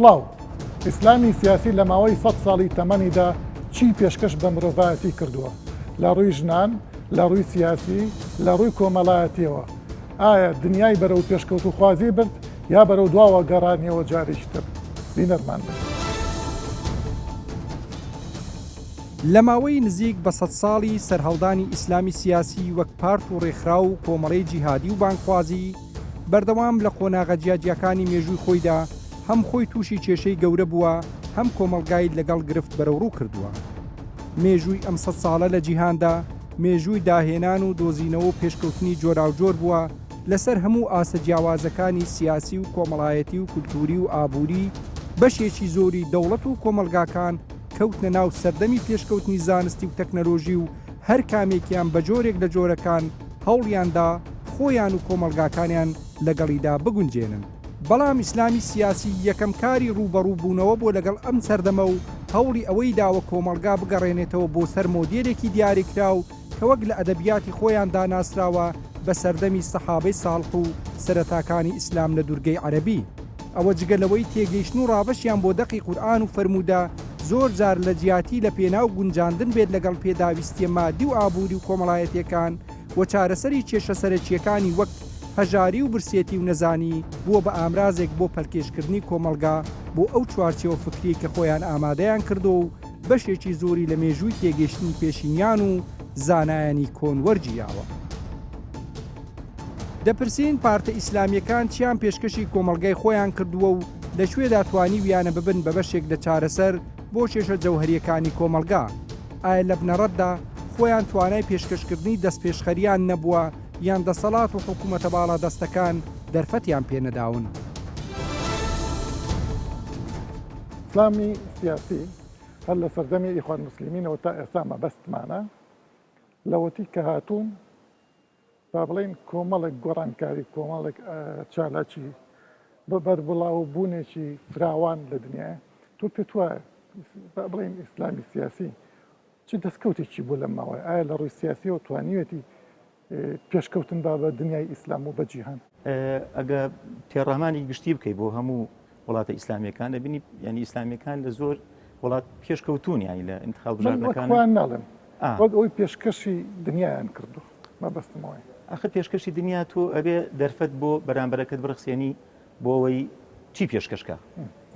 سڵاو. ئیسلامی سیاسی لە ماوەی سەت ساڵی تەمەنیدا چی پێشکەش بە مرۆڤایەتی کردووە؟ لە ڕووی ژنان، لە ڕووی سیاسی، لە ڕووی کۆمەڵایەتیەوە؟ ئایا دنیای بەرەو پێشکەوتووخوازی برد یا بەرەو دواوە گەڕانیەوە جارێکی تر؟ بینەرمان بن. لە ماوەی نزیک بە سەت ساڵی سەرهەڵدانی ئیسلامی سیاسی وەک پارت و ڕێکخراو و کۆمەڵەی جیهادی و بانگخوازی، بەردەوام لە قۆناغە جیاجیاکانی مێژووی خۆیدا هەم خۆی تووشی کێشەی گەورە بووە، هەم کۆمەڵگای لەگەڵ گرفت بەرەوڕوو کردووە. مێژووی ئەم سەت ساڵە لە جیهاندا، مێژووی داهێنان و دۆزینەوە و پێشکەوتنی جۆراوجۆر بووە لەسەر هەموو ئاستە جیاوازەکانی سیاسی و کۆمەڵایەتی و کولتووری و ئابووری، بەشێکی زۆری دەوڵەت و کۆمەڵگاکان کەوتنە ناو سەردەمی پێشکەوتنی زانستی و تەکنەلۆژی و هەر کامێکیان بە جۆرێک لە جۆرەکان هەوڵیان دا خۆیان و کۆمەڵگاکانیان لەگەڵیدا بگونجێنن. بەڵام ئیسلامی سیاسی یەکەم کاری ڕووبەڕوو بوونەوە بووە لەگەڵ ئەم سەردەمە و هەوڵی ئەوەی داوە کۆمەڵگا بگەڕێنێتەوە بۆ سەر مۆدێلێکی دیاریکراو کە وەک لە ئەدەبیاتی خۆیاندا ناسراوە بە سەردەمی سەحابەی ساڵح و سەرەتاکانی ئیسلام لە دورگەی عەرەبی. ئەوە جگە لەوەی تێگەیشتن و ڕاڤەشیان بۆ دەقی قورئان و فەرموودە زۆر جار لە جیاتی لە پێناو گونجاندن بێت لەگەڵ پێداویستیە مادی و ئابووری و کۆمەڵایەتیەکان و چارەسەری کێشە سەرەکیەکانی وەک هەژاری و برسێتی و نەزانی بووە بە ئامرازێک بۆ پەلکێشکردنی کۆمەڵگا بۆ ئەو چوارچێوە فکریەی کە خۆیان ئامادەیان کردووە و بەشێکی زۆری لە مێژووی تێگەیشتنی پێشینیان و زانایانی کۆن وەرگیراوە. دەپرسین پارتە ئیسلامییەکان چیان پێشکەشی کۆمەڵگای خۆیان کردووە و لە کوێدا توانیویانە ببن بە بەشێک لە چارەسەر بۆ کێشە جەوهەرییەکانی کۆمەڵگا؟ ئایا لە بنەڕەتدا خۆیان توانای پێشکەشکردنی دەستپێشخەرییان نەبووە یان دەسەڵات و حکومەتە باڵادەستەکان دەرفەتیان پێنەداون؟ ئیسلامی سیاسی هەر لە سەردەمی ئیخوان موسلیمینەوە تا ئێستا مەبەستمانە لەوەتی کە هاتوون با بڵێین کۆمەڵێک گۆڕانکاری، کۆمەڵێک چالاکی بە بەربڵاوبوونێکی فراوان لە دنیاە. تۆ پێت وایە با بڵێین ئیسلامی سیاسی چ دەستکەوتێکی بوو لەم ماوەیە؟ ئایا لە ڕووی سیاسیەوە توانیوێتی پێشکەوتن با بە دنیای ئیسلام و بە جیهان؟ ئەگە تێڕامانی گشتی بکەی بۆ هەموو وڵاتە ئیسلامیەکان دەبینی یعنی ئیسلامیەکان لە زۆر وڵات پێشکەوتون ینی لە انتخاب بژاردنەکان ناڵێم وەک ئەوەی پێشکەشی دنیایان کردو مەبەستمەوەی ئەخر پێشکەشی دنیا تۆ ئەبێ دەرفەت بۆ بەرامبەرەکەت بڕخسێنی بۆ ئەوەی چی پێشکەشکە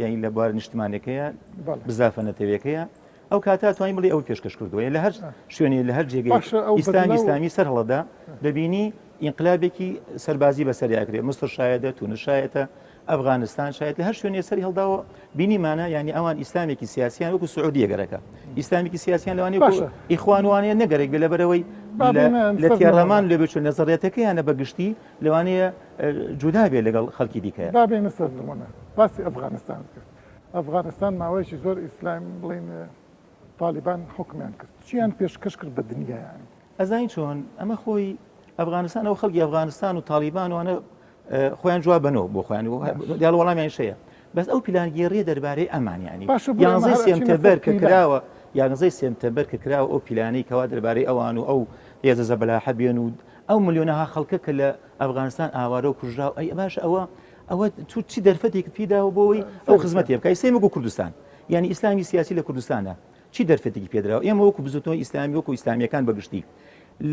یعنی لە بوار نیشتمانەکەیە بزافە نەتەوەکەیە ئەو کاتە توانین بڵێ ئەو پێشکەش کردووە لە هەر شوێنێ لە هەر جێگەی ئیسلامی ئیسلامی سەر هەڵەدا دەبینی ئینقلابێکی سەربازی بەسەریاکرێ مسر شایەدە تونس شایەتە ئەفغانستان شایەت لە هەر شوێنێ سەری هەڵداوە بینیمانە یعنی ئەوان ئیسلامێکی سیاسیان وەکو سعودیە گەرەکە ئیسلامێکی سیاسیان لەوانەیە باشە ئیخوانوانەیە نەگەرێک بێ لەبەرەوەی لە تێڕامان لێ بچون نەزەڕێتەکەیانە بە گشتی لەوانەیە جودا بێ لەگەڵ خەڵکی دیکە. با بێینە سەر نمونە باسی ئەفغانستان کرد ئەفغانستان ماوەیەکی زۆر ئیسلام بڵین تالیبان حکمیان کرد چیان پێشکەش کرد بە دنیایان ئەزانی چۆن ئەمە خۆی ئەفغانستان ئەو خەڵکی ئەفغانستان و تاڵیبان وانە خۆیان جواب بنەوە بۆ خۆیان دیال وەڵامیان شەیە بەس ئەو پیلانگێڕیە دەربارەی ئەمان ینی یانزەی سێمتەبەر کە کراوە یانزەی سێمتەبەر کە کراوە ئەو پیلانەی کەوا دەربارەی ئەوان و ئەو هێزە زەبەلاحە بێن و ئەو ملیۆنەها خەڵکە کە لە ئەفغانستان ئاوارە و کوژراو ئەی باش ئەوە ئەوە تو چی دەرفەتێکت پیداوە بۆەوەی ئەو خزمەتێ بکای سێ وەکو کوردستان یعنی ئیسلامی سیاسی لە کوردستانە چی دەرفەتێکی پێدراوە ئێمە وەکو بزوتنەوەی ئیسلامی وەکو ئیسلامیەکان بەگشتی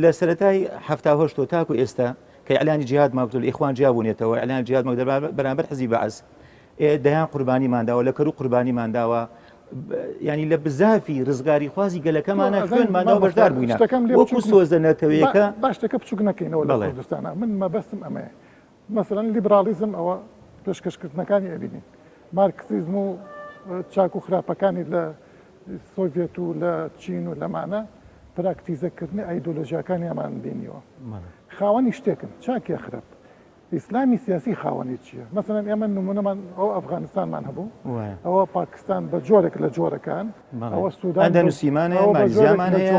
لە سەرەتای هەفتاهشتەوە تاکو ئێستا کە ئیعلانی جیهاد ماکردو لە ئیخوان جیا بوونێتەوە ئیعلان جیهاد ماکرد بەرامبەر حزبی بەعس دەیان قوربانیمان داوە لە کەرو قوربانیمان داوە ینی لە بزافی ڕزگاری خوازی گەلەکەمانە خوێنمانەوە بەشدار بووینە وەکو سۆزە نەتەوەیەکە باشتەکە بچوک نەکەینەوە لە کوردستانە من مەبەستم ئەمەیە مەسەلەن لیبراڵیزم ئەوە پێشکەشکردنەکانی ئەبینین مارکسیزم و چاک و خراپەکانی لە سۆڤێت و لە چین و لەمانە پراکتیزەکردنی ئایدۆلۆژیاکانی ئەمان بینیوە خاوەنی شتێکن چاک یا خراپ ئیسلامی سیاسی خاوەنی چییە مەسەلەن ئێمە نمونەمان ئەو ئەفغانستانمان هەبوو ئەوە پاکستان بە جۆرێک لە جۆرەکان ئەوە سوودان ئەندەنوسیمان هەیە مالیزیامان هەیە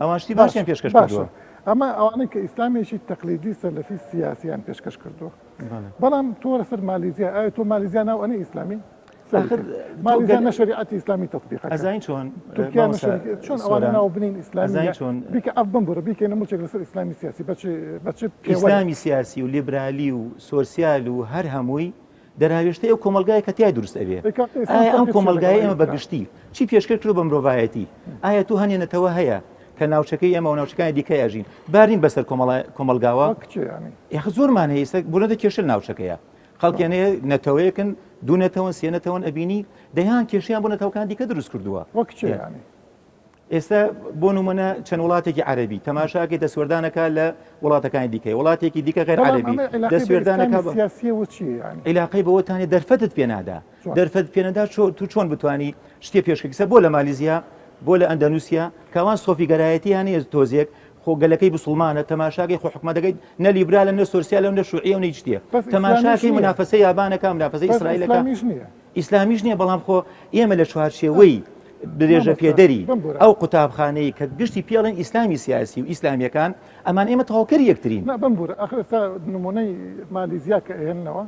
ئەوان شتی باشیان پێشکەش کردووە ئەمە ئەوانەی کە ئیسلامێکی تەقلیدی سەلەفی سیاسیان پێشکەش کردووە بەڵام تۆ لەسەر مالیزیا ئایا تۆ مالیزیا ناو ئەنێ ئیسلامی مالیزیا نە شەریعەتی ئیسلامی تەطبیق ئەزانی چۆن تورکیا نە شەریعەت چۆن ئەوانە ناو بنین ئیسلامی ئەزانی چۆن بیکە ئەف بمبورە بیکەینە ملچێک لەسەر ئیسلامی سیاسی بە چ بە چ ئیسلامی سیاسی و لیبرالی و سۆسیال و هەر هەمووی. دەراوێشتەی ئەو کۆمەڵگایە کە تیای دروست ئەبێ. ئایا ئەم کۆمەڵگایەی ئێمە بە گشتی چی پێشکەش کردوە بە مرۆڤایەتی؟ ئایا تۆ هەنێ نەتەوە هەیە کە ناوچەکەی ئێمە و ناوچەکانی دیکە ئەژین بارین بەسەر کۆمەڵگاوە؟ یاخ زۆرمان هەیە ئێستا بوونەتە کێشە لە ناوچەکەیە. خەڵکیان هەیە نەتەوەیەکن دوو نەتەوەن سێ نەتەوەن ئەبینی دەیان کێشیان بۆ نەتەوەکان دیکە دروست کردووە. وەک چێ یانی؟ ئێستا بۆ نمونە چەند وڵاتێکی عەربی تەماشاکەی دەستوەردانەکە لە وڵاتەکانی دیکەی وڵاتێکی دیکە غێر عەربی دەستوەردانەکە عیلاقەی بەوەتانی دەرفەتت پێنادا دەرفەت پێنەدا تو چۆن بتانی شتێ پێشکەکسە بۆ لە مالیزیا بۆ لە ئەندەنووسیا کاوان سۆفیگەرایەتیان هەیە تۆزێک خۆ گەلەکەی بسڵمانە تەماشاکەی خۆ حکومەتەکەی نە لیبرالە نە سۆسیالە و نە شوعیە و نە هیچ شتێ تەماشاکەی منافەسەی یابانەکە منافەسەی ئیسرائیلەکە ئیسلامیش نییە بەڵام خۆ ئێمە لە چوارچێوەی درێژەپێدەری ئەو قوتابخانەی کە گشتی پێڵێن ئیسلامی سیاسی و ئیسلامیەکان ئەمان ئێمە تەواوکەری یەکترین. نا بمبورە ئاخر ئێستا نمونەی مالیزیا کە ئەهێننەوە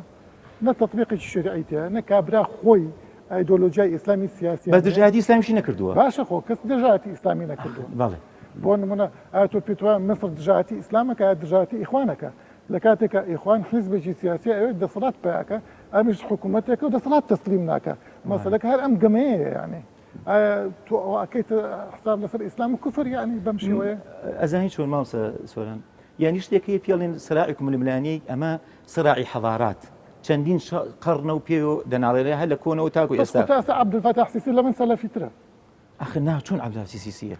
نە تەتبیقێکی شەریعی تیایە نە کابرا خۆی ئایدۆلۆجیای ئیسلامی سیاسی بەس دژایەتی ئیسلامیشی نەکردووە. باشە خۆ کەس دژایەتی ئیسلامی نەکردووە. بەڵێ. بۆ نمونە ئایا تۆ پێت وایە میسر دژایەتی ئیسلامەکە یا دژایەتی ئیخوانەکە؟ لە کاتێکا ئیخوان حیزبێکی سیاسیە ئەوێت دەسەڵات پیاکە ئەمیش حکوومەتێکە و دەسەڵات تەسلیم ناکە مەسەلەکە هەر ئەم گەمەیە یعنی ئایا تۆ ئەوە ئەکەیتە حساب لەسەر ئیسلام و کوفر یعنی بەم شێوەیە؟ ئەزانی چۆن مامۆستا سۆران یعنی شتێک هەیە پێڵێن سراعی ململانێی ئەمە سراعی حەضارات چەندین قەڕنە و پێ دەناڵێنێ هەر لە کۆنەوە تاکو ئێستا بەس خۆ تا عەبدولفەتاح سیسی لە من سەلەفیترە. ئەخر نا چۆن عەبدولفتاح سیسیە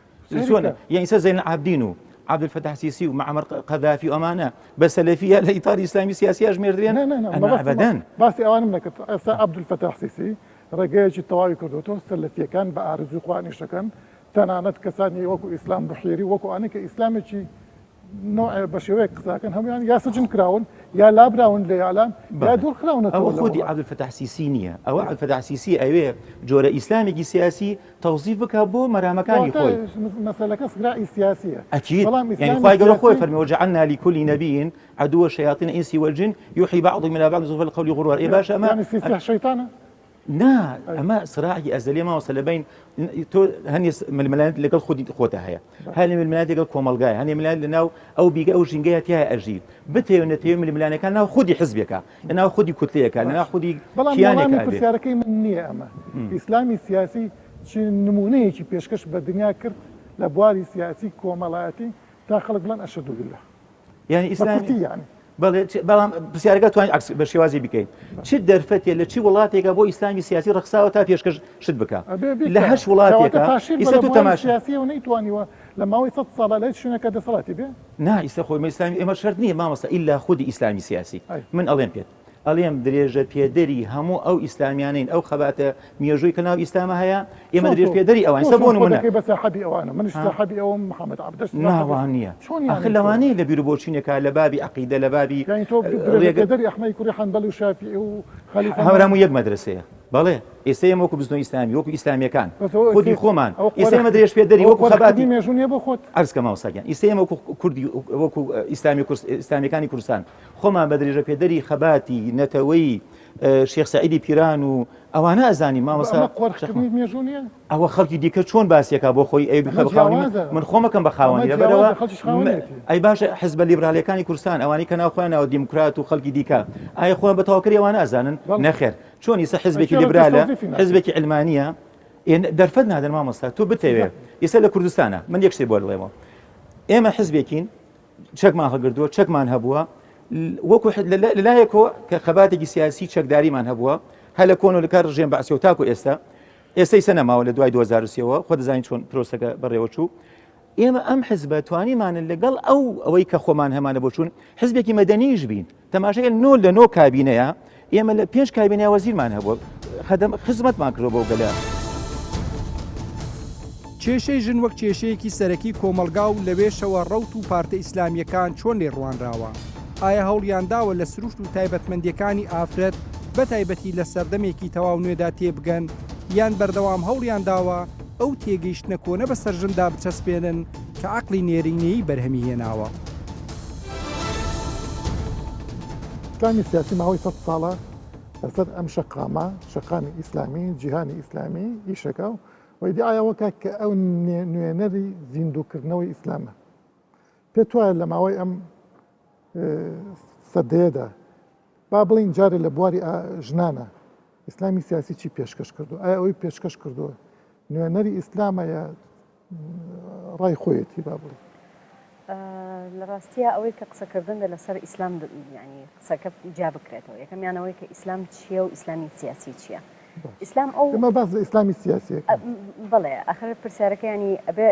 چۆن یعنی ئیستا زەین العابدین و عەبدولفتاح سیسی و معمر قەذافی و ئەمانە بە سەلەفیە لە ئیتاری ئیسلامی سیاسی ئەژمێردرێن ئەنا ئەبەدەن باسی ئەوانم نەکرد ئێستا عەبدولفتاح سیسی ڕێگەیەکی تەواوی کردوەوە سەلەفیەکان بە ئارەزووی خۆیان ئیشەکەن تەنانەت کەسانی وەکو ئیسلام بحێری وەکو ئەوانەی کە ئیسلامێکی نوع بە شێوەیەک قساکەن هەموویان یا سجن کراون یا لابراون لە ئیعلام یا دوور خراونەتەوە ئەوە خودی عەبدولفەتاح سیسی نییە ئەوە عەبدولفەتاح سیسی ئەوێ جۆرە ئیسلامێکی سیاسی تەوزیف بکا بۆ مەرامەکانی خۆی مەسەلەکە سراعی سیاسیە ئەکید بەڵام یعنی خوای گەورە خۆی فەرمی وجعلنا لكل نبي عدوا شياطين الانس والجن يوحي بعضهم الى بعض زخرف القول غرورا ئێ باشە ئەمە یعنی سیسی شەیتانە نا ئەمە سراعی ئەزەلیە مامۆستا لە بین تۆ هەنێ ململانێت لەگەڵ خودی خۆتە هەیە هەنێ ململانێت لەگەڵ کۆمەڵگای هەنێ ململانێت لەناو ئەو بیگە ئەو ژینگەیە تیای ئەژی بتەوێ نەتەوێ ململانێکان ناو خودی حزبێکە لەناو خودی کوتلەیەکە لەناو خودی بەڵام کیانێکە وەڵامی پرسیارەکەی من نییە ئەمە ئیسلامی سیاسی چ نمونەیەکی پێشکەش بە دنیا کرد لە بواری سیاسی کۆمەڵایەتی تا خەڵک بڵێن ئەشهەدو باللە یعنی ئیسلامی یعنی بەڵێ بەڵام پرسیارەکە توانین عکس بە شێوازی بکەین چ دەرفەتێ لە چی وڵاتێکە بۆ ئیسلامی سیاسی ڕەخساوە تا پێشکەش شت بکە لە هەش وڵاتێکە ئیستا تو تەماشا سیاسی و نەیتوانیوە لە ماوەی 100 ساڵە لە هیچ شوێنێکە دەسەڵاتی بێ نا ئیستا خۆی ئیسلامی ئێمە شەرت نییە مامۆستا ئیلا خودی ئیسلامی سیاسی من ئەڵێم پێت ئەڵێم درێژە پێدەری هەموو ئەو ئیسلامیانەین ئەو خەباتە مێژووی کە ناو ئیسلامە هەیە ئێمە درێژ پێدەری ئەوان سە بۆ نمونە بە ساحەبی ئەوانە منش ساحەبی ئەوم محەممەد عەبدەش ناوان نییە ئاخر لەوانەیە لە بیر و بۆچوونێکا لە بابی عەقیدە لە بابی یانی تۆ درێژەپێدەری ئەحمەدی کوڕی حەنبەل و شافیعی و خەلیفە هەموو یەک مەدرسەیە بەڵێ ئێستا ئێمە وەکو بزنۆی ئیسلامی وەکو ئیسلامیەکان خودی خۆمان ئێستا ئێمە درێژ پێدەری وەکو خەباتی مێژوو نییە بۆ خۆت عەرز کە مامۆستا گیان ئێستا ئێمە وەکو کوردی وەکو ئیسلامی ئیسلامیەکانی کوردستان خۆمان بە درێژە پێدەری خەباتی نەتەوەی شێخ سەعیدی پیران و ئەوانە ئەزانی مامۆستا قۆرخکردنی مێژوو نییە؟ ئەوە خەڵکی دیکە چۆن باسیەکە بۆ خۆی ئەی بخە بە من خۆمەکەم بە خاوەنی لەبەرەوە ئەی باشە حزبە لیبرالیەکانی کوردستان ئەوانەی کە ناو خۆیان ناوە دیموکرات و خەڵکی دیکە ئایا خۆیان بە تەواوکەری ئەوانە ئەزانن نەخێر چۆن ئیسە حزبێکی لیبرالە حزبێکی علمانیە دەرفەت نادەن مامۆستا تۆ بتەوێ ئیسە لە کوردستانە من یەک شتێ بۆ بڵێمەوە ئێمە حزبێکین چەکمان هەڵگردووە، چەکمان هەبووە، وەکو لەلایەکەوە کە خەباتێکی سیاسی چەکداریمان هەبووە، هەر لە کۆنەوە لە کار ڕژێم بەعسیەوە تاکو ئێستا، ئێستا ئیسە نەماوە لە دوای 2023ەوە، خۆ دەزانین چۆن پرۆسەکە بەڕێوە چوو. ئێمە ئەم حزبە توانیمانە لەگەڵ ئەو ئەوەی کە خۆمان هەمانە بۆچوون حزبێکی مەدەنیش بین. تەماشای نۆ لە نۆ کابینەیە ئێمە لە پێنج کابینەیە وەزیرمان هەبووە خەدەم خزمەتمان کردووە بەو گەلە. کێشەی ژن وەک کێشەیەکی سەرەکی کۆمەڵگا و لەوێشەوە ڕەوت و پارتە ئیسلامییەکان چۆن لێی ڕوانراوە؟ ئایا هەوڵیان داوە لە سروشت و تایبەتمەندییەکانی ئافرەت بە تایبەتی لە سەردەمێکی تەواو نوێدا تێبگەن یان بەردەوام هەوڵیان داوە ئەو تێگەیشتنە کۆنە بەسەر ژندا بچەسپێنن کە عەقڵی نێرینەیی بەرهەمی هێناوە؟ ئیسلامی سیاسی ماوەی سەد ساڵە لەسەر ئەم شەقامە، شەقامی ئیسلامی، جیهانی ئیسلامی ئیشەکا و ئیدیعای ئەوە کا کە ئەو نوێنەری زیندووکردنەوەی ئیسلامە. پێت وایە لە ماوەی ئەم سەدەیەدا. با بڵێین جارێ لە بواری ژنانە ئیسلامی سیاسی چی پێشکەش کردو ئایا ئەوەی پێشکەش کردووە نوێنەری ئیسلامە یا ڕای خۆیەتی با بڵێ لە ڕاستیە ئەوەی کە قسەکردن بێ لەسەر ئیسلام ینی قسەکە جیا بکرێتەوە یەکەمیانەوەی کە ئیسلام چییە و ئیسلامی سیاسی چییە ئیسلام ئەو ئێمە باس لە ئیسلامی سیاسیەکە بەڵێ ئەخر پرسیارەکە ینی ئەبێ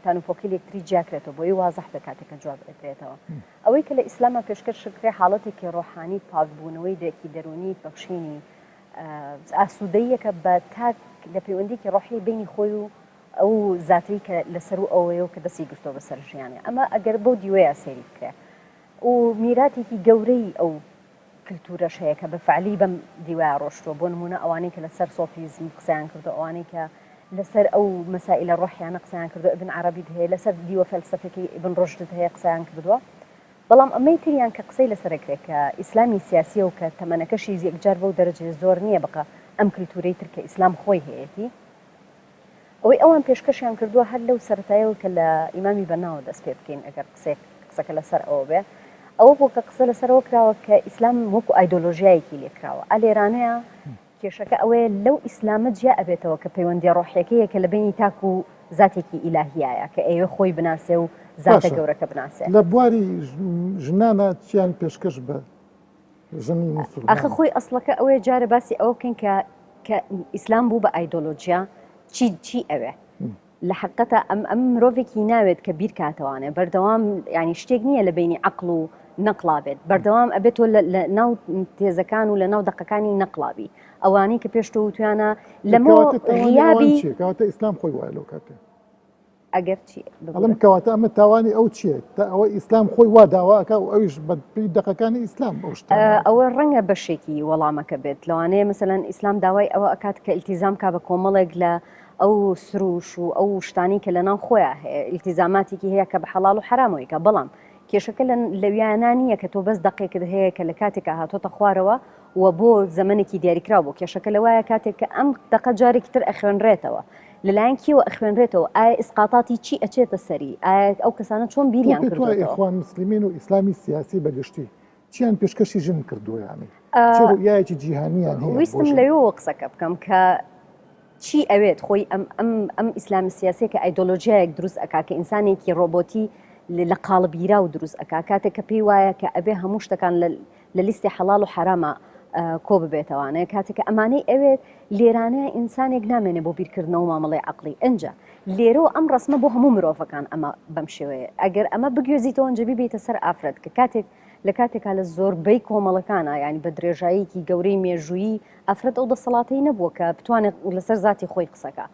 تانوپۆکی لەکتری جیاکرێتەوە بۆی وازح بێ کاتێک کە جواب ئەدرێتەوە ئەوەی کە لە ئیسلاما پێشکەش کرێ حاڵەتێکی ڕۆحانی پاکبوونەوەی دێکی دەروونی بەخشینی ئاسوودەییەکە بە تاک لە پەیوەندیکی ڕۆحی بینی خۆی و ئەو زاتەی کە لەسەر و ئەوەیە و کە دەستی گرتووە بەسەر ژیانێ ئەمە ئەگەر بەو دیوەیە سەیری بکرێ و میراتێکی گەورەی ئەو کلتورەش هەیە کە بە فعلی بەم دیوایە ڕۆشتووە، بۆ نموونە ئەوانەی کە لەسەر سۆفیزم قسەیان کردووە، ئەوانەی کە لەسەر ئەو مەسائیلە ڕۆحیانە قسەیان کردووە، ئیبن عەرەبیت هەیە، لەسەر دیوە فەلسەفیەکەی ئیبن ڕوشدت هەیە قسەیان کردووە. بەڵام ئەمەی تریان کە قسەی لەسەر ئەکرێ کە ئیسلامی سیاسیە و کە تەمەنەکەشی یەکجار بەو دەرەجەیە زۆر نییە بەقە ئەم کلتورەی تر کە ئیسلام خۆی هەیەتی، ئەوەی ئەوان پێشکەشیان کردووە هەر لەو سەرەتایەوە کە لە ئیمامی بەناوە دەست پێ بکەین ئەگەر قسەیەک قسەکە لەسەر ئەوە بێ ئەوە بوو کە قسە لەسەرەوە کراوە کە ئیسلام وەکو ئایدۆلۆژیایەکی لێکراوە ئا لێرانەیە کێشەکە ئەوەیە لەو ئیسلامە جیا ئەبێتەوە کە پەیوەندیە ڕۆحیەکەیە کە لە بەینی تاک و زاتێکی ئیلاهیایە کە ئەیەوێ خۆی بناسێ و زاتە باشە گەورەکە بناسێ. لە بواری ژنانە چیان پێشکەش بە ژنی ئاخە موسڵمان. خۆی ئەسڵەکە ئەوەیە جارێ باسی ئەوە بکەین کە کە ئیسلام بوو بە ئایدۆلۆجیا چی چی ئەوێ لە حقەتە ئەم ئەم مرۆڤێکی ناوێت کە بیر کاتەوانێ بەردەوام ینی شتێک نییە لە بینی عقل و نەقلا بێت بەردەوام ئەبێت تۆ لە ناو تێزەکان و لە ناو دەقەکانی نەقلابی ئەوانەی کە پێش تۆ وتویانە لەمە غیابی کەواتە ئیسلام خۆی وایە لەو کاتێ ئەگەر چی ئەڵێم کەواتە ئەمە تاوانی ئەو چییە تا ئەوە ئیسلام خۆی وا داوا ئەکا و ئەویش بە پێی دەقەکانی ئیسلام ئەو شتانە ئەوە ڕەنگە بەشێکی وەڵامەکە بێت لەوانەیە مەسەلەن ئیسلام داوای ئەوە ئەکات کە ئیلتیزام کا بە کۆمەڵێک لە ئەو سروش و ئەو شتانی کە لەناو خۆیان هەیە ئیلتیزاماتێکی هەیە کە بە حەڵاڵ و حەرامەوەی کە بەڵام کێشەکە لە لەویانە نییە کە تۆ بەس دەقێکت هەیە کە لە کاتێکا هاتۆتە خوارەوە و بۆ زەمەنێکی دیاریکراو بۆ کێشەکە لەوایە کاتێک کە ئەم دەقە جارێکی تر ئەخوێنرێتەوە لەلایەن کێوە ئەخوێنرێتەوە؟ ئایا ئیسقاتاتی چی ئەچێتە سەری؟ ئایا ئەو کەسانە چۆن تۆ بیریان پێت وایە کردۆتەوە؟ ئیخوان موسلمین و ئیسلامی سیاسی بە گشتی چیان پێشکەشی ژن کردووە یانی چ ڕوئیایەکی جیهانیان هەیە بۆ ویستم ژن؟ لەوێوە قسەکە بکەم کە چی ئەوێت خۆی ئەم ئەم ئەم ئیسلامی سیاسیە کە ئایدۆلۆژیایەک دروست ئەکا کە ئینسانێکی ڕۆبۆتی لە قاڵب گیراو دروست ئەکا کاتێک کە پێی وایە کە ئەبێ هەموو شتەکان لە لە لیستی حەڵاڵ و حەراما کۆ ببێتەوانێ کاتێک کە ئەمانەی ئەوێت لێرانەیە ئینسانێک نامێنێ بۆ بیرکردنەوە مامەڵەی عەقڵی ئەنجا لێرەوە ئەم ڕسمە بۆ هەموو مرۆڤەکان ئەمە بەم شێوەیە ئەگەر ئەمە بگوێزیتەوە ئەنجا بیبیتە سەر ئافرەت کە کاتێک لە کاتێکا لە زۆربەی کۆمەڵەکانە ینی بە درێژاییکی گەورەی مێژوویی ئافرەت ئەو دەسەڵاتەی نەبووە کە بتوانێت لەسەر زاتی خۆی قسەکە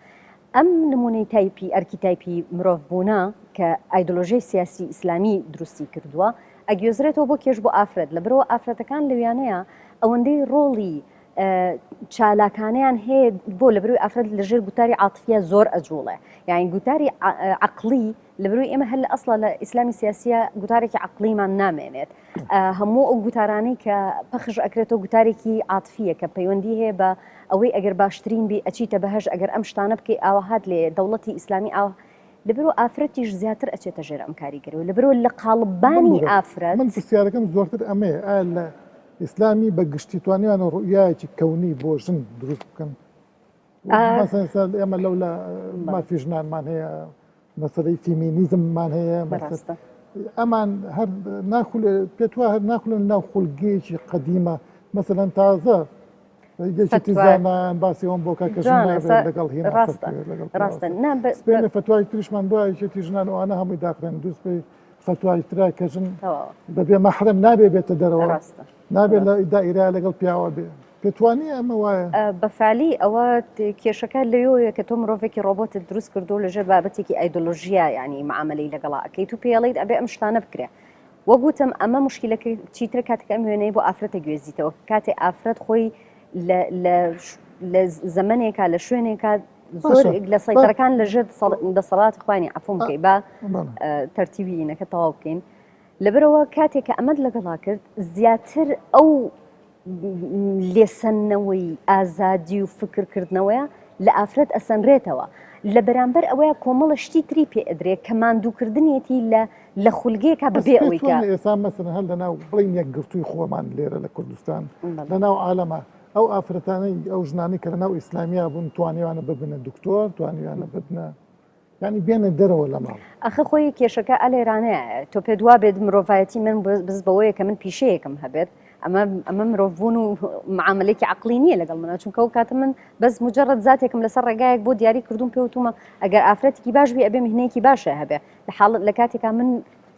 ئەم نمونەی تایپی ئەرکی تایپی مرۆڤ بوونە کە ئایدۆلۆژیای سیاسی ئیسلامی دروستی کردووە ئەگوێزرێتەوە بۆ کێش بۆ ئافرەت لەبەرئەوە ئافرەتەکان لەویانەیە ئەوەندەی ڕۆڵی چالاکانەیان هەیە بۆ لەبەرئەوەی ئافرەت لەژێر گوتاری عاتفیە زۆر ئەجوڵێ یاین گوتاری عقلی لەبەرئەوەی ئێمە هەر لە ئەسڵا لە ئیسلامی سیاسیە گوتارێکی عقلیمان نامێنێت هەموو ئەو گوتارانەی کە پەخش ئەکرێتەوە گوتارێکی عاتفیە کە پەیوەندی هەیە بە ئەوەی ئەگەر باشترین بی ئەچیتە بەهەشت ئەگەر ئەم شتانە بکەی ئاوەهات لێ دەوڵەتی ئیسلامی ئاوە لەبەرئەوە ئافرەتیش زیاتر ئەچێتە ژێر ئەم کاریگەرەوە لەبەرئەوە لە قاڵببانی بمبورە ئافرەت. من پرسیارەکەم زۆرتر ئەمەیە ئایا لە ئیسلامی بە گشتی توانیویانە ڕوئیایەکی کەونی بۆ ژن دروست بکەن؟ مەسەلەن ئێستا ئێمە لەولا مافی ژنانمان هەیە مەسەلەی فیمینیزممان هەیە ڕاستە. ئەمان هەر ناخول پێت وایە هەر ناخولن ناو خولگەیەکی قەدیمە مەسەلەن تازە یەکێتی زانایان باسی ئەوەم بۆ کە کە ژن نابێت لەگەڵ هینا ڕاستە لەگەڵ ڕاستە نا سپێنە فەتوای تریشمان بۆ یەکێتی ژنان ئەوانە هەمووی داخرێن دووس پێی فەتوای ترا کە ژن بەبێ مەحرەم نابێ بێتە دەرەوە ڕاستە نابێت لە دائیرە لەگەڵ پیاوە بێ پێتوانیە ئەمە وایە؟ بە فعلی ئەوە کێشەکە لەوێیە کە تۆ مرۆڤێکی ڕۆبۆتت دروست کردو لەژێر بابەتێکی ئایدۆلۆژیا یعنی معاملەی لەگەڵا ئەکەیت و پێڵیت ئەبێ ئەم شتانە بکرێ وەک وتم ئەمە مشکلەکە چیترە کاتێک ئەم وێنەی بۆ ئافرەتە گوێزیتەوە کاتێ ئافرەت خۆی لە زەمنێکا لە شوێنێکا زۆر لە سەیتەرەکان لە ژێر دەسەڵاتی خوانی عفوم بکەی با تەرتیبی ئینەکە تەواو بکەین لەبەرەوە کاتێک کە ئەمەد لەگەڵا کرد زیاتر ئەو لێسەندنەوەی ئازادی و فکرکردنەوەیە لە ئافرەت ئەسەنرێتەوە لە بەرامبەر ئەوەیا کۆمەڵە شتی تری پێ ئەدرێ کە ماندووکردنیەتی لە لە خولگەیەکا بەس بەبێ پێت ئەوەی کە وانیە ئێستا مەسەلەن هەر لەناو بڵێین یەکگرتووی خۆمان لێرە لە کوردستان بەڵێ. لەناو عالەما ئەو ئافرەتانەی ئەو ژنانەی کە لەناو ئیسلامیا بوون توانیویانە ببنە دکتۆر توانیویانە ببنە یانی بێنە دەرەوە لە ماڵ. ئەخە خۆی کێشەکە ئەلێرانەیە تۆ پێت وابێت مرۆڤایەتی من بز بەوەیە کە من پیشەیەکم هەبێت ئەمە ئەمە مرۆڤبوون و معاملێکی عقلی نییە لەگەڵ منە چونکە ئەو کاتە من بەس مجرد زاتێکم لەسەر ڕێگایەک بۆ دیاری کردوم پێوتومە ئەگەر ئافرەتێکی باش بی ئەبێ مهنەیەکی باشە هەبێ لە حاڵ لە کاتێکا من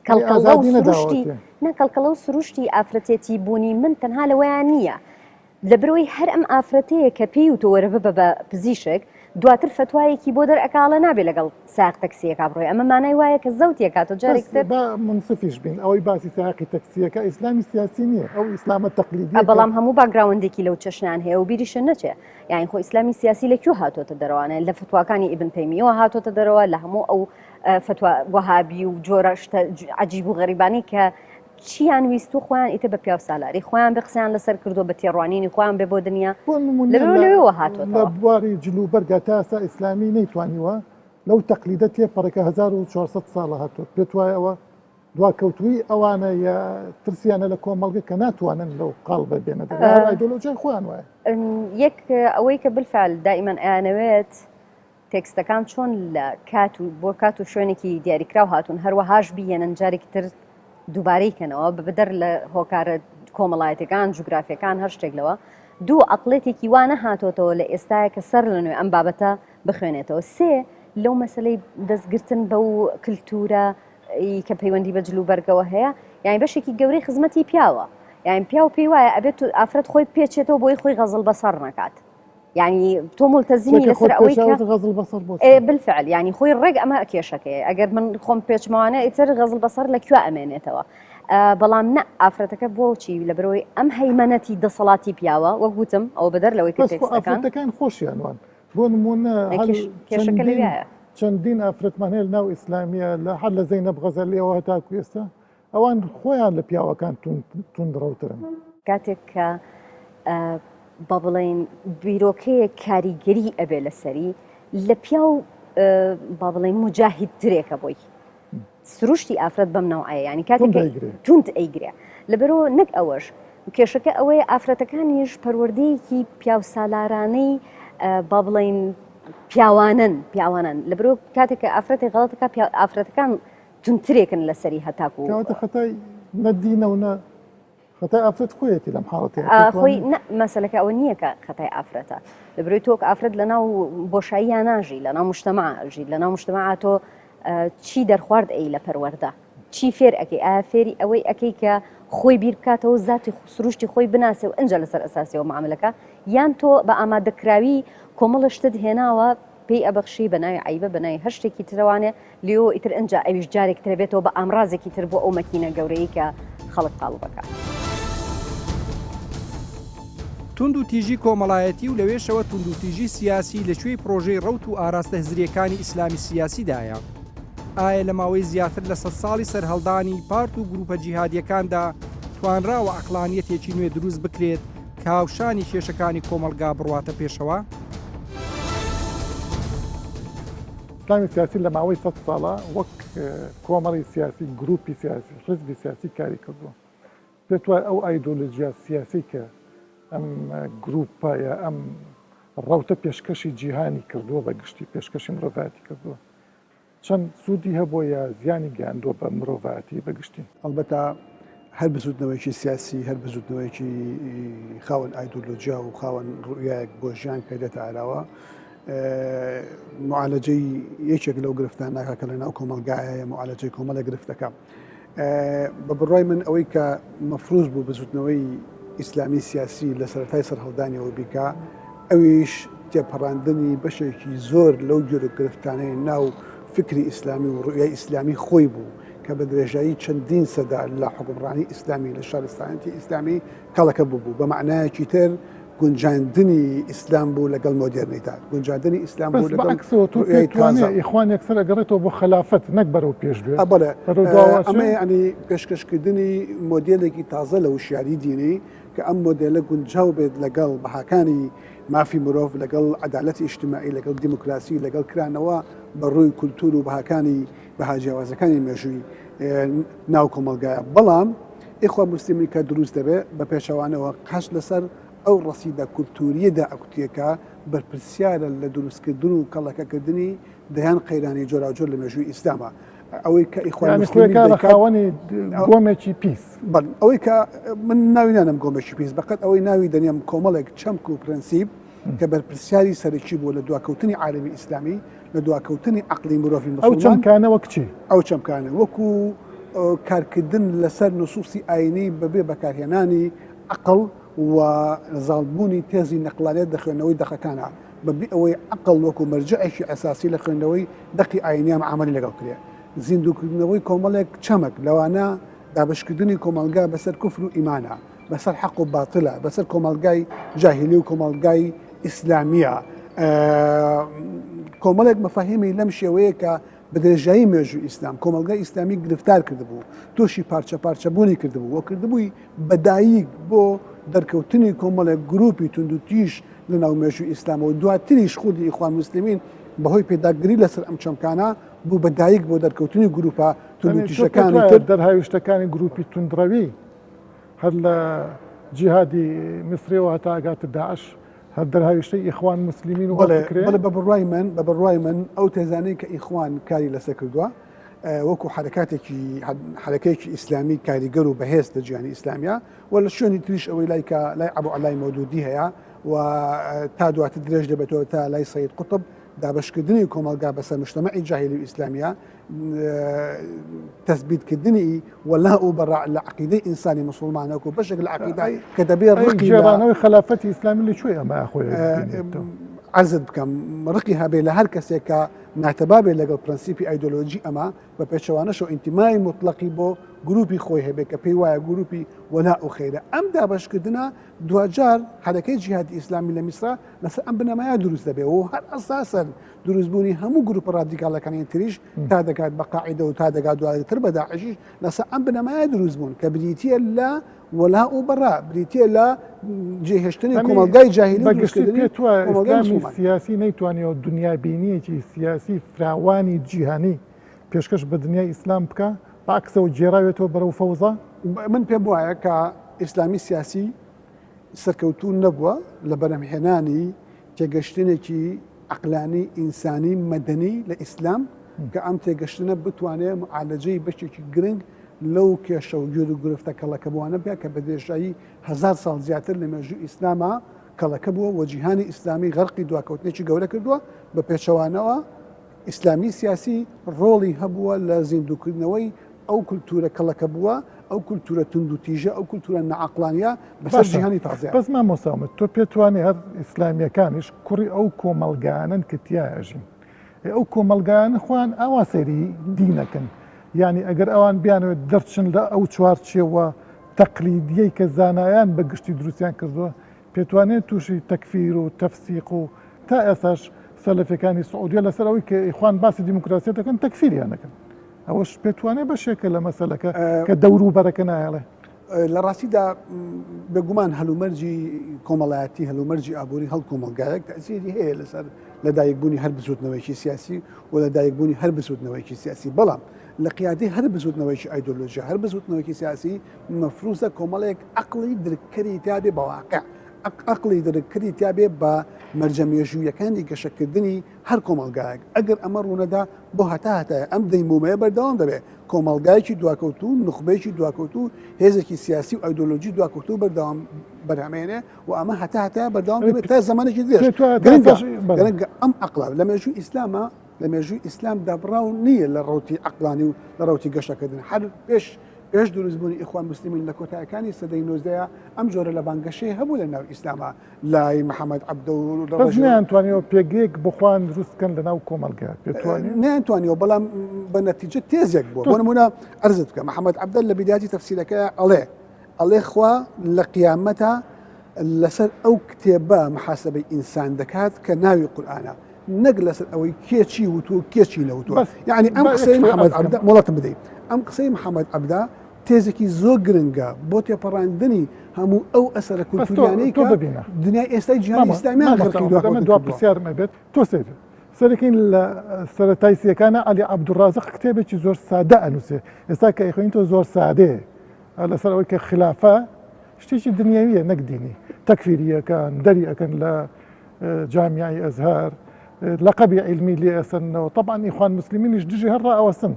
کەڵکەڵە و سروشتی نا کەڵکەڵە و سروشتی ئافرەتێتی بوونی من تەنها لەوەیان نییە لەبەرئەوەی هەر ئەم ئافرەتەیە کە پێی وتوە وەرە ببە بە پزیشک دواتر فەتوایەکی بۆ دەرئەکا ئەڵێ نابێ لەگەڵ سایەق تەکسیەکا بڕۆی ئەمە مانای وایە کە زەوتی ئەکاتەوە بەس جارێکی تر با مونسفیش بین ئەوەی باسی سایەقی تەکسیەکە ئیسلامی سیاسی نییە ئەو ئیسلامە تەقلیدیە کە بەڵام هەموو background ێکی لەو چەشنان هەیە و بیریشت نەچێ یانی خۆ ئیسلامی سیاسی لە کوێ هاتۆتە دەرەوانێ لە فتواکانی ئیبن تەیمیەوە هاتۆتە دەرەوە لە هەموو ئەو فتوا وەهابی و جۆرە شتە عەجیب و غەریبانی کە چیان ویستوە خۆیان ئیتر بە پیاو سالاری خۆیان بێ قسەیان لەسەر کردوە بە تێڕوانینی خۆیان بێ بۆ دنیا بۆ نمونە لەوێوە لە لەوێوە لە هاتۆتەوە. بواری جل و بەرگا تا ئێستا ئیسلامی نەیتوانیوە لەو تەقلیدە تێپەڕێ کە 1400 ساڵە هاتووە پێت وایە ئەوە دواکەوتوویی ئەوانە یا ترسیانە لە کۆمەڵگە کە ناتوانن لەو قاڵبە بێنە دەرەوە یا هەر ئایدۆلۆژیای خۆیان وایە؟ یەک ئەوەی کە بالفعل دائیمەن ئەیانەوێت تێکستەکان چۆن لە کات و بۆ کات و شوێنێکی دیاریکراو هاتوون هەروەهاش بیهێنن جارێکی تر دووبارەی کەنەوە بە بەدەر لە هۆکارە کۆمەڵایەتەکان جوگرافیەکان هەر شتێک لەوە دوو عقلێتێکی وا نەهاتۆتەوە لە ئێستاە کە سەر لە نوێ ئەم بابەتە بخوێنێتەوە سێ لەو مەسلەی دەستگرتن بەو کللتورە کە پەیوەندی بە جل و بەرگەوە هەیە یانی بەشێکی گەورەی خزمەتی پیاوە یان پیاو پێی وایە ئەبێت ئافرەت خۆی پێچێتەوە بۆی خۆی غەزڵ بەسەر نەکات یعنی تۆ ملتەزیمی لەسەر ئەوەی کە غەزڵ بەسەر بۆ بالفعل یعنی خۆی ڕێک ئەمە کێشەکەی ئەگەر من خۆم پێچمەوانە ئیتر غەزڵ بەسەر لە کوێ ئەمێنێتەوە بەڵام نە ئافرەتەکە بۆچی لە برۆی ئەم هەیمەنەتی دەسەڵاتی پیاوە وەک وتم ئەوە بەدەر لەوەی کە ئافرەتەکان خۆشیان وان بۆ نمونە کێشەکە لەویایە چەندین ئافرەتمان هەیە ناو ئیسلامیە لە هەر لە زەینەب غەزەلیەوە هەتاکو ئێستا ئەوان خۆیان لە پیاوەکان توندڕەوترن. کاتێک کە با بڵێین بیرۆکەیەک کاریگەری ئەبێ لەسەری لە پیاو با بڵێین موجاهیدترێکە بۆی سروشتی ئافرەت بەم نەوعەیە یانی کاتێک توند ئەیگرێ لەبەرەوە نەک ئەوەش کێشەکە ئەوەیە ئافرەتەکانیش پەروەردەیەکی پیاوسالارانەی با بڵێین پیاوانن پیاوانن لەبەرەوە کاتێک کە ئافرەتی غەڵەتەکە ئافرەتەکان توندترێکن لەسەری هەتاکو. کەواتە خەتای نە دینە و نە خەتای ئافرەت خۆیەتی لەم حاڵەتەیە. خۆی نە مەسەلەکە ئەوە نییە کە خەتای ئافرەتە لەبەرەوەی تۆ ئافرەت لەناو بۆشاییان ناژی لەناو مجتەمع ئەژی لەناو مجتەمع تۆ چی دەرخوارد ئەی لە پەروەردە چی فێر ئەەکەی ئایا فێری ئەوەی ئەەکەی کە خۆی بیر بکاتەوە زاتی سروشتی خۆی بناسێ و ئەنجا لەسەر ئەساسیەوە معاملەکە یان تۆ بە ئامادەکراوی کۆمەڵە شتت هێناوە پێی ئەبەخشی بە ناوی عەیبە بە ناوی هەر شتێکی ترەوانێ لیۆ ئیتر ئنجا ئەویش جارێک ترە بێتەوە بە ئامرازێکی تر بۆ ئەو مەکینە گەورەی کە خەڵک قاڵب ئەکا. توندوتیژی کۆمەڵایەتی و لەوێشەوە توندوتیژی سیاسی لە کوێی پڕۆژەی ڕەوت و ئاراستە هزرییەکانی ئیسلامی سیاسیدایە؟ ئایا لە ماوەی زیاتر لە سەدساڵی سەرهەڵدانی پارت و گروپە جیهادییەکاندا توانراوە عەقڵانیەتێکی نوێ دروست بکرێت کە هاوشانی کێشەکانی کۆمەڵگا بڕواتە پێشەوە؟ ئیسلامی سیاسی لە ماوەی سەد ساڵە وەک کۆمەڵی سیاسی، گروپی سیاسی، حزبی سیاسی کاری کردووە. پێت وایە ئەو ئایدۆلۆژیا سیاسی کە ئەم گروپە یا ئەم ڕەوتە پێشکەشی جیهانی کردووە بە گشتی پێشکەشی مرۆڤایەتی کردووە چەند سوودی هەبووە یا زیانی گەیاندووە بە مرۆڤایەتی بە گشتی؟ ئەڵبەتە هەر بزوتنەوەیەکی سیاسی، هەر بزوتنەوەیەکی خاوەن ئایدۆلۆژیا و خاوەن ڕوئیایەک بۆ ژیان کە دێتە ئاراوە، معالەجەی یەکێک لەو گرفتان ناکا کە لە ناو کۆمەڵگایە، معالەجەی کۆمەڵێک گرفتەکە. بە بڕوای من ئەوەی کە مەفروز بوو بزوتنەوەی ئیسلامی سیاسی لە سەرەتای سەرهەڵدانیەوە بیکا، ئەویش تێپەڕاندنی بەشێکی زۆر لەو گیروگرفتانەی ناو فکری ئیسلامی و ڕوئیای ئیسلامی خۆی بوو کە بە درێژایی چەندین سەدە لە حوکمڕانی ئیسلامی لە شارستانیەتی ئیسلامی کەڵەکە ببوو. بە مەعنایەکی تر گونجاندنی ئیسلام بوو لەگەڵ مۆدێرنیتە، گونجاندنی ئیسلام بوو بەس لەگەڵ بەعەکسەوە تۆ ڕوئیای پێت وانیە تازە. ئیخوان یەکسەر ئەگەڕێتەوە بۆ خەلافەت نەک بەرەو پێش بێ ئە بەڵێ بەرەو دواوە ئەچێ؟ ئەمە یەعنی پێشکەشکردنی مۆدێلێکی تازە لە وشیاری دینی کە ئەم مۆدێلە گونجاو بێت لەگەڵ بەهاکانی مافی مرۆڤ، لەگەڵ عەدالەتی ئیجتیماعی، لەگەڵ دیموکراسی، لەگەڵ کرانەوە بە ڕووی کولتوور و بەهاکانی بەها جیاوازەکانی مێژووی ناو کۆمەڵگایە. بەڵام ئیخوان موسلیمین کە دروست دەبێ بە پێچەوانەوە قاچ لەسەر ئەو ڕەسیدە کولتوورییە دائەکوتێ کە بەرپرسیارە لە دروستکردن و کەڵەکەکردنی دەیان قەیرانی جۆراوجۆر لە مێژووی ئیسلاما. ئەوەی کە ئیخوان یانی موسلیمین خۆی کارە دەیکات خاوەنی گۆمێکی پیس. بەڵێ ئەوەی کە من ناوی نانەم گۆمێکی پیس بەقەد ئەوەی ناوی دەنێم کۆمەڵێک چەمک و پرەنسیپ کە بەرپرسیاری سەرەکی بووە لە دواکەوتنی عالەمی ئیسلامی لە دواکەوتنی عەقڵی مرۆڤی ئەو موسڵمان. چەمکانە وەک چی؟ ئەو چەمکانە وەکو کارکردن لەسەر نصوصی ئاینی بەبێ بەکارهێنانی عەقڵ و زاڵبوونی تێزی نەقڵانیەت لە خوێندنەوەی دەقەکانە بەبێ ئەوەی عەقڵ وەکو مەرجەعێکی ئەساسی لە خوێندنەوەی دەقی ئاینییا مەعامەلەی لەگەڵ بکرێ. زیندووکردنەوەی کۆمەڵێک چەمک لەوانە دابەشکردنی کۆمەڵگا بەسەر کوفر و ئیمانا، بەسەر حەق و باتڵا، بەسەر کۆمەڵگای جاهیلی و کۆمەڵگای ئیسلامییا، کۆمەڵێک مەفاهیمی لەم شێوەیە کە بە درێژایی مێژووی ئیسلام کۆمەڵگای ئیسلامی گرفتار کردبوو، تووشی پارچە پارچەبوونی کردبوو و کردبووی بە دایک بۆ دەرکەوتنی کۆمەڵێک گرووپی توندوتیژ لە ناو مێژووی ئیسلامەوە، دواتریش خودی ئیخوان موسلمین بەهۆی پێداگری لەسەر ئەم چەمکانە بوو بە دایک بۆ دەرکەوتنی گرووپە توندوتیژەکانی تر. دەرهاویشتەکانی گرووپی توندڕەوی هەر لە جیهادی میسریەوە هەتا ئەگاتە داعش هەر دەرهاویشتەی ئیخوان موسلیمین و ئەو فکرەیە؟ بەڵێ بە بڕوای من بە بڕوای من ئەو تێزانەی کە ئیخوان کاری لەسەر کردووە وەکو حەرەکاتێکی حەرەکەیەکی ئیسلامی کاریگەر و بەهێز لە جیهانی ئیسلامیا و لە شوێنی تریش ئەوەی لای کە لای ئەبو عەلای مەودودی هەیە و تا دواتر درێژ دەبێتەوە تا لای سەید قوتب دابەشکردنی کۆمەڵگا بەسەر مجتەمەعی جاهیلی و ئیسلامیە تەسبیتکردنی وەلاء و بەڕاء لە عەقیدەی ئینسانی موسڵمان وەکو بەشێک لە عەقیدە کە دەبێ ڕقی لە گێڕانەوەی خەلافەتی ئیسلامی لە کوێ ئەمە خۆی ئەبینێتەوە؟ عەرزت بکەم ڕقی هەبێ لە هەر کەسێک کە ناتەبا بێ لەگەڵ پرەنسیپی ئایدۆلۆژی ئەمە بە پێچەوانەشەوە ئینتیمای موتڵەقی بۆ گروپی خۆی هەبێ کە پێی وایە گروپی وەلاء و خەیرە ئەم دابەشکردنە دواجار حەرەکەی جیهادی ئیسلامی لە میسرا لەسەر ئەم بنەمایە دروست دەبێ و هەر ئەساسەن دروستبوونی هەموو گروپە ڕادیکاڵەکانی تریش تا دەگات بە قاعیدە و تا دەگات دواتر بە داعشیش لەسەر ئەم بنەمایە دروست بوون کە بریتییە لە وەلا و بەڕا بریتییە لە جێهێشتنی کۆمەڵگای جاهیلی و بە گشتی دروستکردنی پێت وایە کۆمەڵگای ئیسلامی موسڵمان. سیاسی نەیتوانیوە دنیابینییەکی سیاسی فراوانی جیهانی پێشکەش بە دنیای ئیسلام بکا، بە عەکسەوە گێڕاوێتەوە بەرەو فەوزا؟ من پێم وایە کە ئیسلامی سیاسی سەرکەوتوو نەبووە لە بەرهەمهێنانی تێگەشتنێکی عەقلانی ئینسانی مەدەنی لە ئیسلام کە ئەم تێگەشتنە بتوانێت معالەجەی بەشێکی گرنگ لەو کێشە و گیر و گرفتە کەڵەکەبووانە بکات کە بە درێژایی هەزار ساڵ زیاتر لە مێژوو ئیسلاما کەڵەکە بووە و جیهانی ئیسلامی غەرقی دواکەوتنێکی گەورە کردووە بە پێچەوانەوە ئیسلامی سیاسی ڕۆڵی هەبووە لە زیندووکردنەوەی ئەو کولتوورە کەڵەکەبووە، ئەو کولتوورە توندوتیژە، ئەو کولتوورە ناعەقڵانییە بەسەر باشە جیهانی تازەیا. بەس مامۆستا ئومێد تۆ پێت وانیە هەر ئیسلامیەکانیش کوڕی ئەو کۆمەڵگایانەن کە تیا ئەژین ئێ ئەو کۆمەڵگایانە خۆیان ئاوا سەیری دین ئەکەن یانی ئەگەر ئەوان بیانەوێت دەرچن لە ئەو چوارچێوە تەقلیدیەی کە زانایان بە گشتی دروستیان کردووە پێتوانێت تووشی تەکفیر و تەفسیق و تا ئێستاش سەلەفیەکانی سعودیە لەسەر ئەوەی کە ئیخوان باسی دیموکراسیەت دەکەن تەکفیریان دەکەن ئەوەش پێتوانێ بەشێکە لە مەسەلەکە کە دەوروبەرەکە نایەڵێ. لە ڕاستیدا بێگومان هەلومەرجی کۆمەڵایەتی هەلومەرجی ئابووری هەڵ کۆمەڵگایەک تەئسیری هەیە لەسەر لەدایکبوونی هەر بزوتنەوەیەکی سیاسی و لەدایکبوونی هەر بزوتنەوەیەکی سیاسی بەڵام لە قیادەی هەر بزوتنەوەیەکی ئایدۆلۆژیا هەر بزوتنەوەیەکی سیاسی مەفروزە کۆمەڵێک عەقڵی درککەری تیابێ بە واقع عەقڵی درککەری تیابێ بە مەرجە مێژوویەکانی گەشەکردنی هەر کۆمەڵگایەک ئەگەر ئەمە ڕوونەدا بۆ هەتا هەتایە ئەم دەیمومەیە بەردەوام دەبێت کۆمەڵگایەکی دواکەوتوو نوخبەیەکی دواکەوتوو هێزێکی سیاسی و ئایدۆلۆژی دواکەوتوو بەردەوام بەرهەمێنێ و ئەمە هەتا هەتایە بەردەوام دەبێت تا زمانێکی درێژ گرنگە گرنگە ئەم عەقڵە لە مێژووی ئیسلامە لە مێژووی ئیسلام دابڕاو نییە لە ڕەوتی عەقڵانی و لە ڕەوتی گەشەکردن هەر پێش پێش دروستبوونی ئیخوان موسلمین لە کۆتایەکانی سەدەی نۆزدەیە ئەم جۆرە لە بانگەشەی هەبوو لە ناو ئیسلاما لای محەممەد عەبدە و لە بەس نەیانتوانیەوە پێگەیەک بۆ خۆیان دروست بکەن لە ناو کۆمەڵگا پێتوانێ نەیانتوانیەوە بەڵام بە نەتیجە تێزێک بووە بۆ نمونە عەرزت بکە محەممەد عەبدە لە بیداتی تەفسیرەکە ئەڵێ ئەڵێ خوا لە قیامەتە. لەسەر ئەو کتێبە محاسبەی ئینسان دەکات کە ناوی قورئانە نەک لەسەر ئەوەی کێ چی وتووە کێ چی نەوتووە یعنی ئەم قسەی محەممەد عەبدە مۆڵەتم بدەیت ئەم قسەی محەممەد عەبدە تێزێکی زۆر گرنگە بۆ تێپەڕاندنی هەموو ئەو ئەسەرە کولتوریانەی کە دنیای ئێستای جیهانی ئیسلامیان غەرقی دواکەوتن دوا پرسیارم ئەبێت تۆ سەیر سەرەکەین لە سەرەتای سیەکانە عەلی عەبدولڕازق کتێبێکی زۆر سادە ئەنووسێ ئێستا کە ئەیخوێنی تۆ زۆر سادەیە لەسەر ئەوەی کە خلافە شتێکی دنیاویە نەک دینی تەکفیریەکان دەری ئەکەن لە جامیعی ئەزهار لەقەبی عیلمی لێ ئەسەننەوە تەبعەن ئیخوان موسلمینیش دژی هەر ڕائەوەستن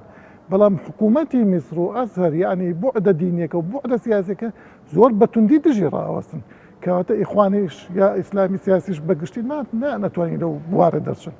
بەڵام حکوومەتی میسر و ئەزهەر یعنی بوعدە دینیەکە و بوعدە سیاسەکە زۆر بە توندی دژی ڕائەوەستن کەواتە ئیخوانیش یا ئیسلامی سیاسیش بەگشتی ناتوانین لەو بوارە دەرچن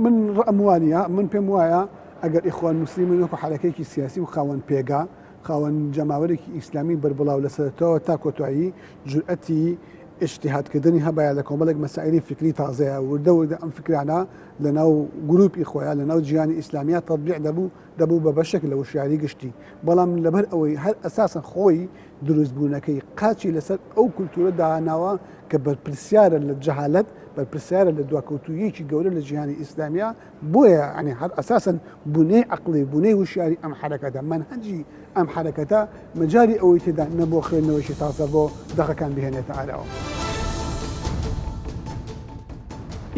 من ڕەئم وانە من پێم وایە ئەگەر ئیخوان موسلمین وەکو حەرەکەیەکی سیاسی و خاوەن پێگە خاوەن جەماوەرێکی ئیسلامی بەربڵاو لە سەرەتاوە تا کۆتایی جورئەتی ئیجتیهاد کردنی هەبایە لە کۆمەڵێک مەسائیلی فیکری تازەیە وردە وردە ئەم فکرانە لە ناو گروپی خۆیان لە ناو جیهانی ئیسلامیا تەتبیق دەبوو دەبوو بە بەشێک لە وشیاری گشتی بەڵام لەبەر ئەوەی هەر ئەساسەن خۆی دروستبوونەکەی قاچی لەسەر ئەو کولتوورە داناوە کە بەرپرسیارە لە جەهالەت بەرپرسیارە لە دواکەوتوویەکی گەورە لە جیهانی ئیسلامیا بۆیە یانی هەر ئەساسەن بونەی عەقڵی بونەی وشیاری ئەم حەرەکەتە مەنهەجی ئەم حەرەکەتە مەجالی ئەوەی تێدا نە بۆ خوێندنەوەیەکی تازە بۆ دەقەکان بهێنێتە ئاراوە.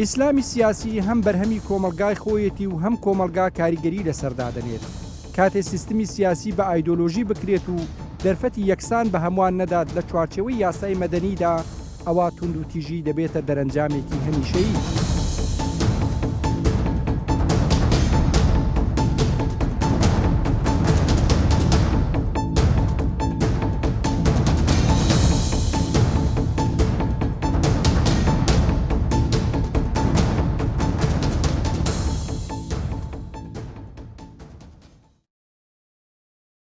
ئیسلامی سیاسی هەم بەرهەمی کۆمەڵگای خۆیەتی و هەم کۆمەڵگا کاریگەری لەسەر دادەنێت. کاتێ سیستمی سیاسی بە ئایدۆلۆژی بکرێت و دەرفەتی یەکسان بە هەموان نەدات لە چوارچێوەی یاسای مەدەنیدا، ئەوا توندوتیژی دەبێتە دەرەنجامێکی هەمیشەیی.